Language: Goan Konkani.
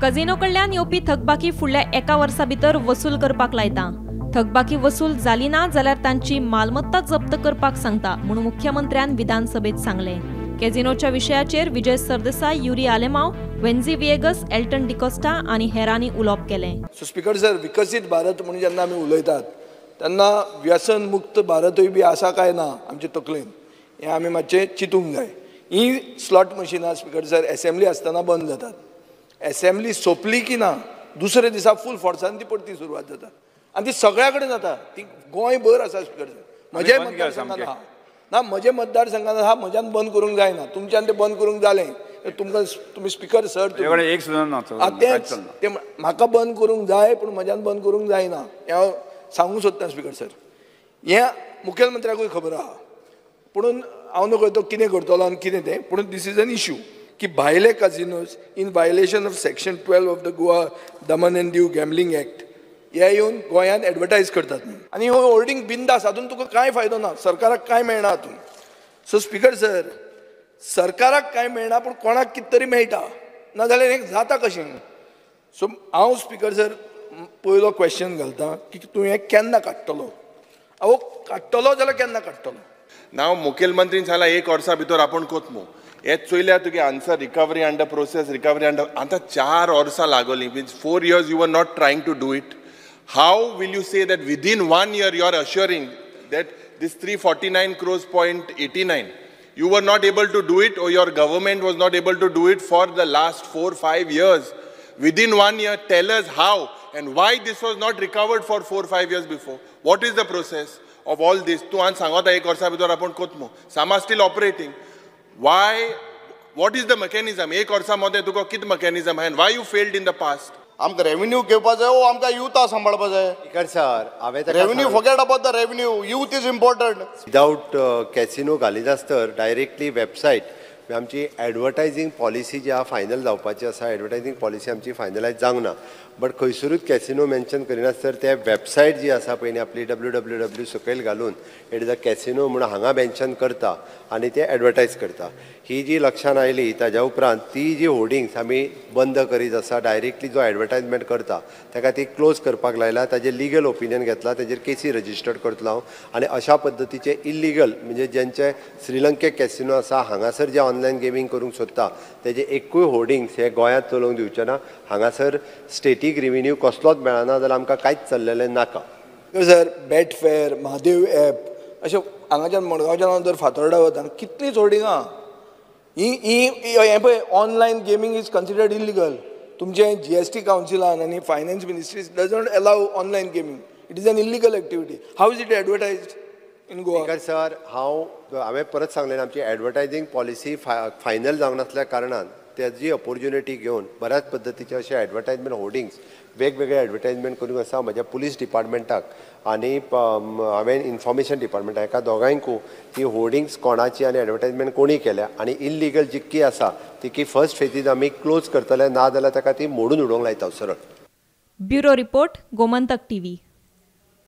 कझिनो कडल्यान येवपी थकबाकी फुडल्या एका वर्सा भितर वसूल करपाक लायता. थकबाकी वसूल जाली ना जाल्यार तांची मालमत्ता जप्त करपाक सांगता म्हूण मुख्यमंत्र्यान विधानसभेत सांगलें. कॅझिनोच्या विशयाचेर विजय सरदेसाय, युरी आलेमाव, वेन्झी विएगस, एल्टन डिकोस्टा आनी हेरांनी उलोवप केलें. सो स्पीकर सर, विकसीत भारत म्हणून जेन्ना आमी उलयतात तेन्ना व्यसन मुक्त भारतूय बी आसा काय ना आमचे तकलेन हें आमी मातशें चिंतूंक जाय. ही स्लॉट मशिनां स्पीकर सर एसेंब्ली आसतना बंद जातात. एसेंब्ली सोंपली की ना दुसऱ्या दिसा फूल फोर्सान ती परती सुरवात जाता आनी ती सगळ्या कडेन जाता. ती गोंयभर आसा स्पीकर सर. म्हज्या मतदारसंघान आहा ना, म्हज्या मतदारसंघान आहा, म्हज्यान बंद करूंक जायना, तुमच्यान तें बंद करूंक जालें तुमकां, तुमी स्पीकर सर एक सुद्दां ना, तेंच तें म्हाका बंद करूंक जाय पूण म्हज्यान बंद करूंक जायना हें हांव सांगूंक सोदतां स्पीकर सर. हें मुखेलमंत्र्याकूय खबर आहा, पुणून हांव नकळो तो कितें करतलो आनी कितें तें. पूण this is an issue की भायले casinos in violation of section 12 of the Goa Daman and Diu gambling act हे येवन गोंयांत एडवर्टायज करतात आनी हो होर्डिंग बिंदास, हातून तुका कांय फायदो ना, सरकाराक कांय मेळना हातून. सो स्पीकर सर, सरकाराक कांय मेळना पूण कोणाक कितें तरी मेळटा, नाजाल्यार हें जाता कशें. सो हांव स्पीकर सर पयलो क्वेश्चन घालता की तूं हें केन्ना काडटलो? अहो काडटलो जाल्यार केन्ना काडटलो? नाव मुखेलमंत्रीन सांगला एक वर्सा भितर आपूण कोतमो. हें चोयल्यार तुगे answer recovery under process, recovery under, आतां 4 वर्सां लागोली, means 4 years you are not trying to do it. How will you say that within 1 year you are assuring that this 349.89 crores, you were not able to do it, or your government was not able to do it for the last 4-5 years. Within 1 year, tell us how and why this was not recovered for 4-5 years before. What is the process of all this? तूं आनी सांगता एक वर्सा भितर आपूण कोतमो, some are still operating. Why? What is the mechanism? एक वर्सा मदें तुका कितें mechanism and why you failed in the past? आमकां रेवेन्यू घेवपा जाय ओ आमकां युथा सांबाळपा जाय. स्पीकर सर, हांवें revenue, forget about the revenue, youth is important. Without casino घालिनासतर directly website आमची एडवर्टायजींग पॉलिसी जी आहा फायनल जावपाची आसा, एडवर्टायजींग पॉलिसी आमची फायनलायज जावंक ना, बट खंयसरूच कॅसिनो मेन्शन करिनासतर ते वेबसायट जी आसा पळय न्ही आपली www सकयल घालून it is a casino म्हणून हांगा मेन्शन करता आनी ते एडवर्टायज करता. ही जी लक्षान आयली ताज्या उपरांत ती जी होर्डिंग्स आमी बंद करीत आसा, डायरेक्टली जो एडवर्टायजमेंट करता ताका ती क्लोज करपाक लायला, ताजेर लिगल ओपिनियन घेतला, ताजेर केसी रजिस्टर्ड करतलो हांव. आनी अशा पद्दतीचे इल्लिगल म्हणजे ज्यांचे श्रीलंकेक कॅसिनो आसा हांगासर जे ऑनलायन गेमींग करूंक सोदता तेजे एकूय होर्डिंग्स हे गोंयांत चलोवंक दिवचे ना. हांगासर स्टेटीक रेवेन्यू कसलोच मेळना जाल्यार आमकां कांयच चल्लेलें नाका. सर, बेटफेअर, महादेव एप अशें हांगाच्यान मडगांवच्यान जर फातोर्डा वता कितलींच होर्डिंगां ही हें पळय, online gaming is considered illegal. तुमचें GST कावन्सिलान आनी finance ministry doesn't allow online gaming, it is an illegal activity. How is it advertised in Goa? Speaker sir, हांवें परत सांगलें, आमची एडवर्टायजींग पॉलिसी फायनल जावंक नासल्या कारणान तेजी ऑपोर्च्युनिटी घेवन बऱ्याच पद्दतीचे अशे एडवर्टायजमेंट होर्डिंग्स वेगवेगळे एडवर्टायजमेंट करूंक आसा. म्हज्या पुलीस डिपार्टमेंटाक आनी हांवें इन्फॉर्मेशन डिपार्टमेंटाक हेका दोगांयकूय ती होर्डिंग्स कोणाची आनी एडवर्टायजमेंट कोणी केल्या आनी इल्लिगल जितकी आसा तितकी फर्स्ट फेजीज आमी क्लोज करतले, ना जाल्यार ताका ती मोडून उडोवंक लायता सरळ. Bureau report, Gomantak TV.